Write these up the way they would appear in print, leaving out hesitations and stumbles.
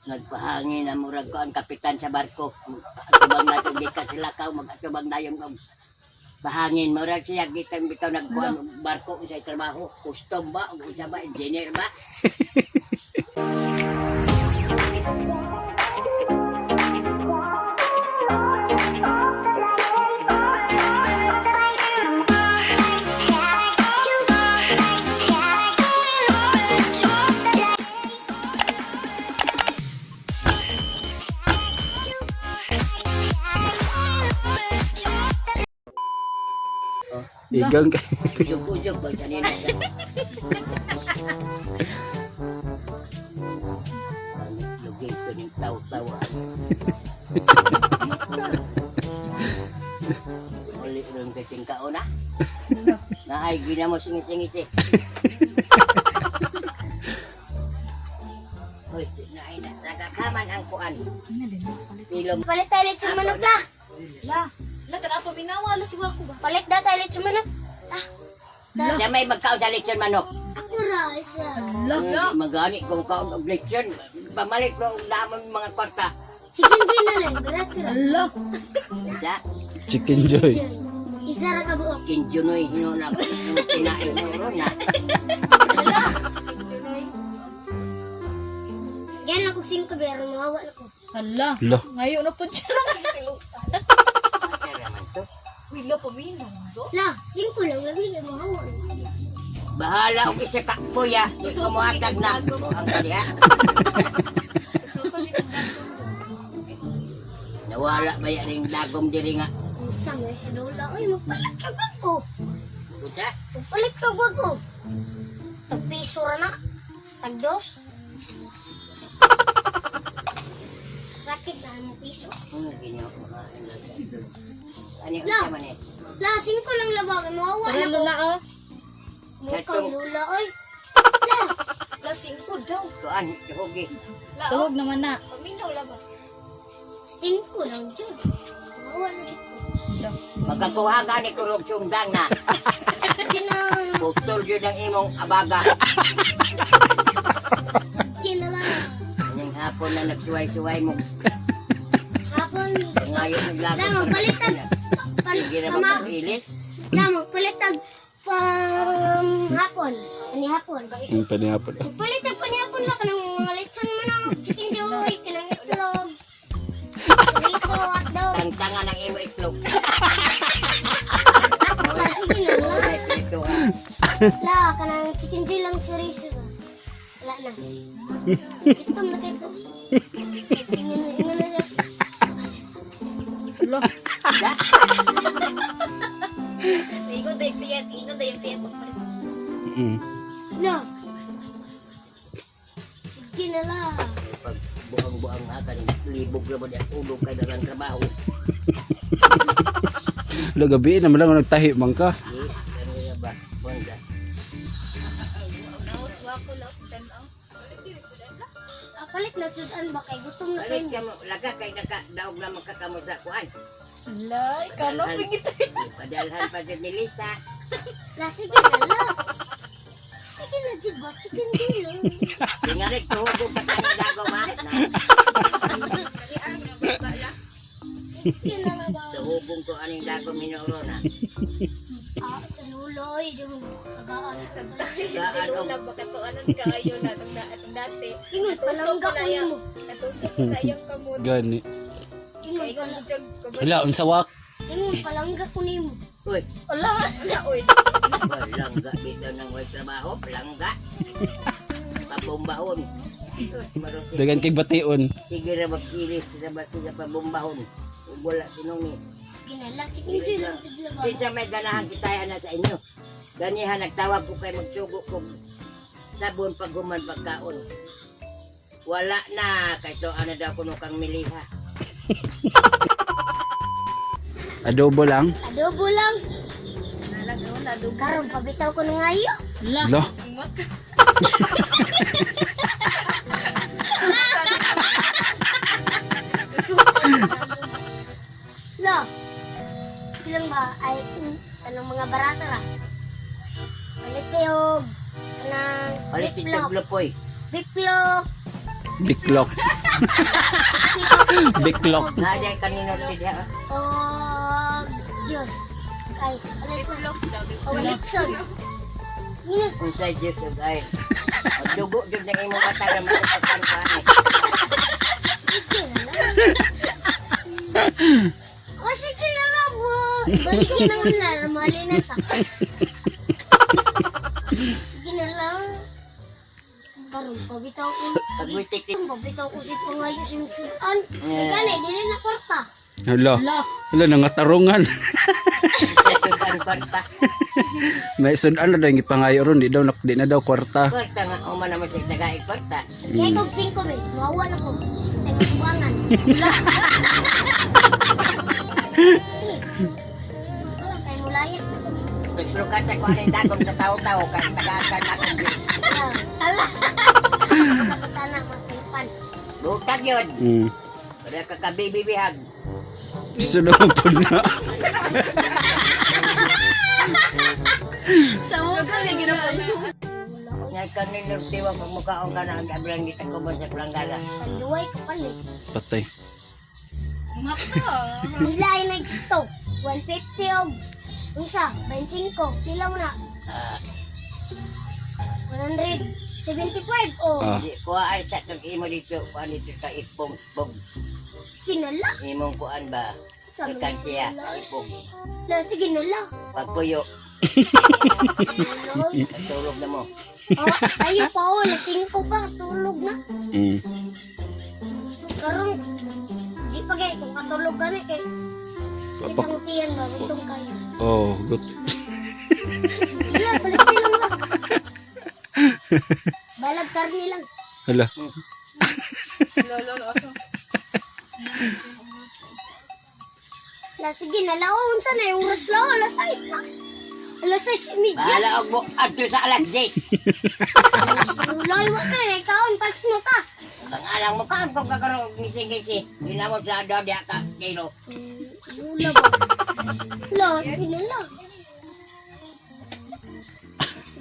Nagpahangin na murag ko ang kapitan sa barko. Atubang na itong gikan sila ka, mag-atubang na yung og pahangin. Murag siya gikan bitaw nagkuhan og barko sa trabaho. Custom ba? O isa ba? Engineer ba? Igang kay. Usog-usog ba kanina siya? Lugay ko ng taw-tawa. Uli rin kasing kauna. Naay, ginamo singit-singit eh. Hoy, naay na. Nagakaman ang kuan. Pilom. Palit tayo lechon manok la. La, la tara pa minawa la siguro ko ba. Palit da tayo lechon manok. Siya may magkaon sa lechon manok. Ako ra isa. La, la. Magani kung kaon og lechon. Pamalit ko og namon mga kwarta. Chicken joy na lang, barat ra. La. Sa Chicken joy. Isa ra ka buok. Kinjunoy hinuna ko yung kinain mo ron na. Yan ako 5 pero mahawa na ko. Hala. Lo. Ngayon na po siya. Asa raman to? Wila paminaw do. La, 5 lang labi kay mahawa na. Bahala og isa ka kuya. Di ko mohatag na. Ang kaniya. Nawala ba yan ring dagom diri nga? Unsa man si Lola oy, magpalit ka ko. Usa? Magpalit ka ko. Tag piso ra na. Tag dos. Sakit na ang piso. Ginoo ko nga. Ani La. unsa man eh? La, 5 lang laba kay mahawa Tara na ko. lola oh. Mukhang Lola oy. La, La singko daw. Kuan, hugi. La. Tuhog naman na. Paminaw la ba. 5 lang jud. Mahawa na jud ko. Magkakuha gani ko rog sundang na. Kina Putol jud ang imong abaga. kinala. Ning hapon na nagsuway-suway mo. Hapon. Ngayon naglagot. La, magpalitag. Sige na Tama. magpakilis. La, magpalitag pam hapon. Ani hapon. Ang panihapon. Magpalitag pa ni hapon la kanang mga litson manok, chicken joy, kanang itlog. Riso, hotdog. Tangtanga ng imo itlog. La, sige na la. Alright, ito ha. La, kanang chicken joy lang chorizo. Wala na. Itom na kayo. Ingon na, ingon na. La. Ingon dayon tiyan, ingon dayon tiyan pagpalit. Mm. La. Sige na la. Pag buang-buang ha, kanang libog na ba di ang ulo kay dagang trabaho. Lo gabi na man lang nagtahi man ka. Di, ano ya ba? Buang da. Naos wa ko la tan-aw. Ah, palit na sudan ba kay gutom na Balik kayo. ka mo, laga kay naka, daog na magkakamo sa kuan. La, ikaw no pingit. Padalhan pa jud ni Lisa. La, sige na la. Sige na jud ba, chicken joy lang. Tingarik tuhugog ka kanang dagom ha. Na, Sige na la ba. tuhugong ko aning dagom hinuro na. Ah, sa luloy, di mo tagaan. Gaan og Lola baka to anan kaayo la tong atong dati. Ingon Natusok palangga ko na ko yang nimo. natusok ko na yang kamot. Gani. Ingon Ingon pala, mo jud ko ba? Hala unsa wak? ingon palangga ko nimo. Uy, Wala, wala oy. palangga bitaw ng way trabaho, palangga. Pabumbahon. Marupit. Dagan kay bation. Sige ra magkilis sa ba sila pabumbahon. Ug wala sinumi. Ginala, chicken joy lang jud la ba. Kinsa may ganahan kita na sa inyo. Ganihan nagtawag ko kay magsugo ko sabon paghuman pagkaon. Wala na kay to ano daw kuno kang miliha. Adobo lang. Adobo lang. Wala dugo. Karon pabitaw ko na ngayo. La. Lo. Ingot. La. Bilang ba ay anong mga barata ra. Palit og kanang Palit biplok. itog lupoy. Biplok. Biklok. Biklok. Na di kanino ti diha. Oh, Diyos. Guys, ano ito? Biplok daw, biplok. Oh, Litson. Yun. Unsay juice ug ay. Dugo jud nang imong mata ra matakan ka ani. Sige na lang. O, sige na lang, bo. Balik na lang na, mali na ta. Sige na lang. Karon, pabitaw ko. Pagwitik ti. Pabitaw ko si pangayo sa sudan. Gani, dili na kwarta. Hala. Hala, nangatarungan. Sudan kwarta. May sudan na daw yung ipangayo ron. Di daw, di na daw kwarta. Kwarta nga uma naman sa tagay kwarta. Kaya kog 5 mil, mawa na ko. Sa katubangan. Wala, kay mulayas na ko. Tuslo ka sa kuan ay dagom sa tawo-tawo kay tagakan akong juice. Ala. Sa katana, mga. Butag yun. Wala ka kabibibihag. Piso na po na. Sa ugal, yung ginapansin. Nga kanino ti wa pagmukaon ka na ang abrang kita ko sa planggana. Panduway ka pala eh. Patay. Mata. Nila ay nag-stop. 150 og unsa, 25. Pila mo na? Ah, 175 o. Ah. di kuha ay sa kag imo dito kuan dito ka ipong bog. Sige na lang. Imong kuan ba? Sabi Merkansiya ko, sa ipong. La, sige na lang. Pagpuyo, Lord. pagtulog na mo. Oh, sayo pa oh, alas 5 pa, tulog na. Karon, di pa kay kung katulog kami kay kitang tiyan ba, gutom kayo. Oh, good. Sige lang, balik lang lang. Balag karni lang. Hala. Lolo, aso. La, sige na lang. Oh, unsa na yung oras lang? Alas 6 na. Alas 6:30. Bahala og mo adto sa alas 10. Luloy mo ka, eh. Kaon, pals mo ka. Ang alang mo kaon kung kakaroon og ngisi-ngisi. Ginamot sa do diha ka kilo. Lula ba? La, sige na lang.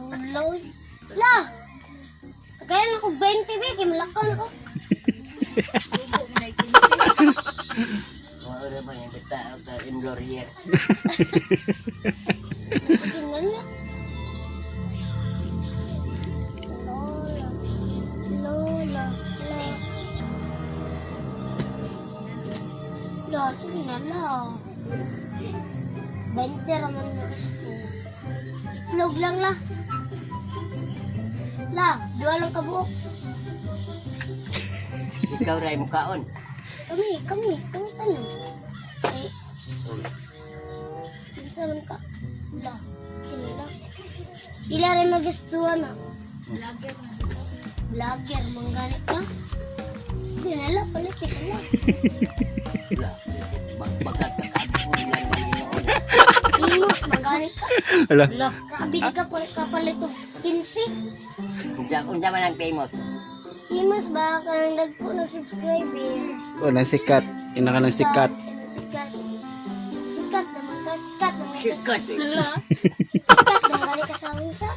Luloy. La! Kaya na ko 20 ba, kaya malakaw na ko. Dugo, may kinsi. Maura ba yung bata og ka imlorier. Sige na lang. Lola. Lola. La. La, sige na lang. 20 raman na gusto. Itlog lang la. La, duha lang kabuok. Ikaw ray mo kaon. Kami, kami, kami tanan. Eh, unsa man ka? La, sige na. Ila rin magustuhan na. Vlogger na. Vlogger, mangganit ka? Hindi na lang, palit ka lang. La. Bagat ka kaon lang Ginoo. Imos, mangganit ka. Hala. Grabe ka, palit ka palit og 15. Unsa unsa man ang famous? Imos ba ka nang nagpo nag-subscribe eh. Oh, nang sikat. Ina ka ng sikat. Sikat. Sikat naman ka, sikat naman ka. Sikat. Lala. Sikat naman gani ka sa unsa.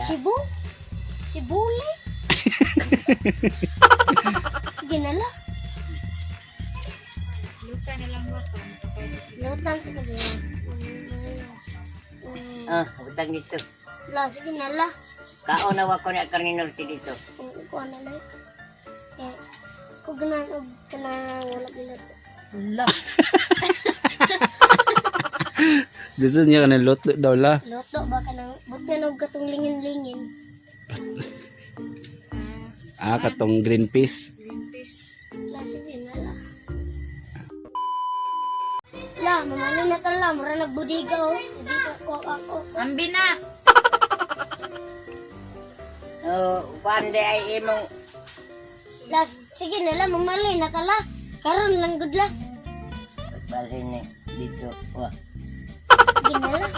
Cebu? Sibuli? Sige na lang. Luta na lang mo. Lutan ko na ba? Ah, butang dito. La, sige na la. Kaon na wa ko na karni norte dito. Kung ikaw na lang. Eh, kung ganahan og kanang wala giluto. Lala. Gusto niya ka ng luto daw la. Luto ba kanang but na og katong lingin-lingin. Ah, katong green peas. La, sige na la. La, mamalo na ta la, mura nagbudiga oh. Budiga ko ako. Ambi na. Oh, kuan di ay imong La, sige na la, mamalo na ta la. Karon lang gud la. balhin ni dito. Wa. Sige na la.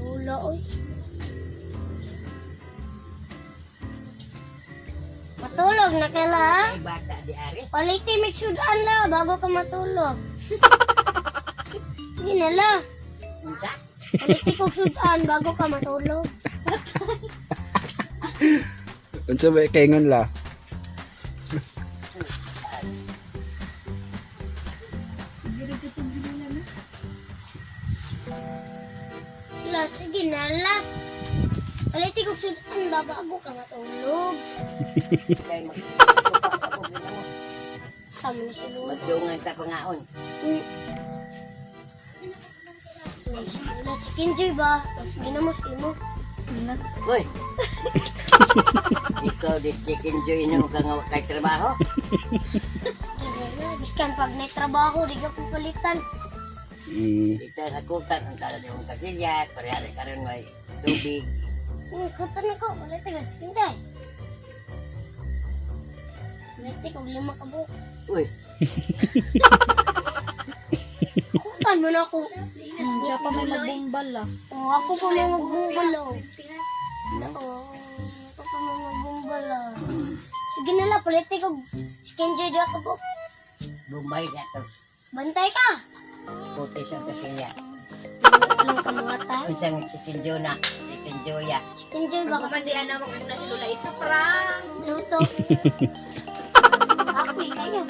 Lula oy. Matulog na ka la. ha? Ay bata di ari. Paliti make sudan la bago ka matulog. Sige na la. Unsa? Paliti kog sudan bago ka matulog. Unsa ba kaingon la? La, sige na la. Paliti kong sudan ba bago ka matulog. Kay Sama na si Lola. Magdungan ta pangaon. Lola, chicken joy ba? Tapos ginamos imo. Uy. Ikaw di chicken joy na ka nga kay trabaho. Biskan pag may trabaho, di ka palitan. Ito sa kutan ang tala yung kasilya, parehari karon may tubig. Kutan ako, wala tayo, chicken joy. Paliti kong lima ka buok. Uy, Kutan mo na ako. Siya pa may magbumbal ah. Oh, ako pa may magbumbal oh. Oh, ako pa may magbumbal ah. Sige na lang, paliti kong chicken joy ka buok. Bombay na to. Bantay ka. Puti sa kasilya. Alam ka mga tayo. Unsang chicken joy na, chicken joy ya. Chicken joy baka Pag di ana mo na si Lola, it's a prank. luto. Ako eh, kayo.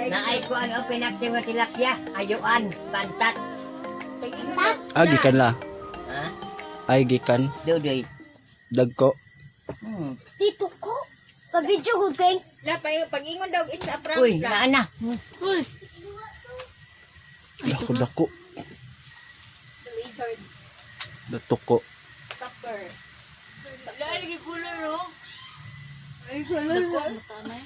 Naay ko ano pinakti nga tilapia, ayuan, pantat. Ah, gikan la. Ha? Ay gikan Dudoy. dagko. Dito ko. Pa-video good kay. La, pag-ingon daw, it's a prank. Uy, naa na. Uy. Dako dako. The lizard Datuko. tupper. Wala, lagi kulor, oh. Ay, kulor.